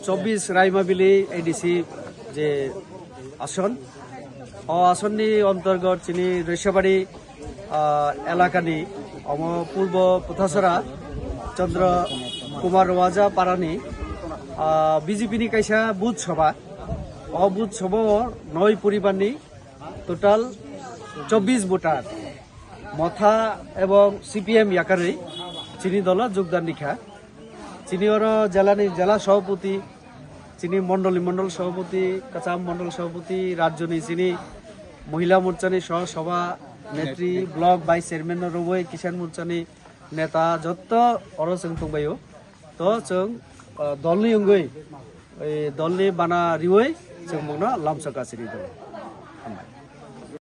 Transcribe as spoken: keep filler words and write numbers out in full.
চব্বিশ রাইমাবিলি এডিসি যে আসন, ও আসননি অন্তর্গত চিনি Raishyabari ah, elakani omo purbo Puthasara Chandra Kumar Rawaja parani ah, B J P ni kaisa booth sabha. O booth sabha o noi poribarni total chobbish voter Motha ebong C P M yakarwi chini dolo jogdan nikha. Chini oro jelani jela sabhapoti, chini mondoli mondol sabhapoti, kacham mondol sabhapoti, rajyoni chini mohila morchani soh sabha netri, block vice chairman no rwui kisan morchani neta jotto oro chwng tongbaio. To chwng ah, dolni wngwi, ei dolni bana riwi chwng bongno lamsaka chini dolo.